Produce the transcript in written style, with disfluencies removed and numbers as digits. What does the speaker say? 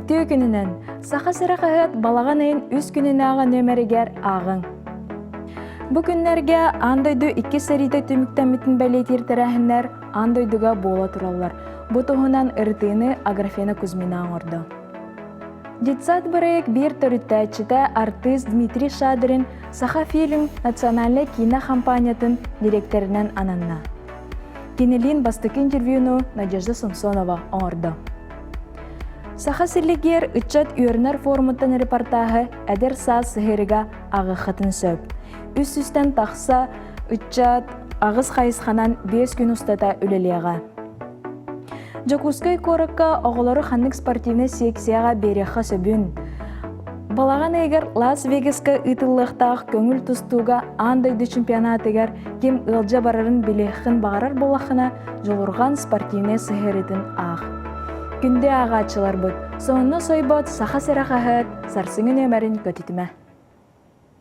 Үтүө күнүнэн! Саха сирэ хаһыат балаҕан ыйын үс күнүнээҕи нүөмэригэр ааҕыҥ. Бу күннэргэ аан дойду иккис сэриитэ түмүктэммитин бэлиэтиир тэрээһиннэр аан дойдуга буола тураллар. Бу туһунан ырытыыны Аграфена Кузьмина оҥордо. Детсад бырайыак биир төрүттээччитэ артыыс Дмитрий Шадрин Сахафильм национальнай киинэ хампаанньатын дириэктэринэн ананна. Кинилиин бастакы интервьюну Надежда Самсонова оҥордо. Саха силигиэр ыччат үөрэнэр форумуттан репортааһы эдэр саас сыһыарыга ааҕыаххытын сөп. Үс сүүстэн тахса ыччат аҕыс хайысханан 5 күн устата үлэлиэҕэ. Дьокуускай куоракка оҕолору ханнык спортивнай секцияҕа биэриэххэ сөбүн, балаҕан ыйыгар Лас-Вегаска ыытыллыахтаах көҥүл тустууга аан дойду чемпионатыгар ким ыалдьа барарын билиэххин баҕарар буоллаххына, Дьулурҕан спортивнай сыһыарыытын аах. Күндү ааҕааччыларбыт, сонуну сойбот Саха сирэ хаһыат сарсыҥҥы нүөмэрин көтүтүмэ.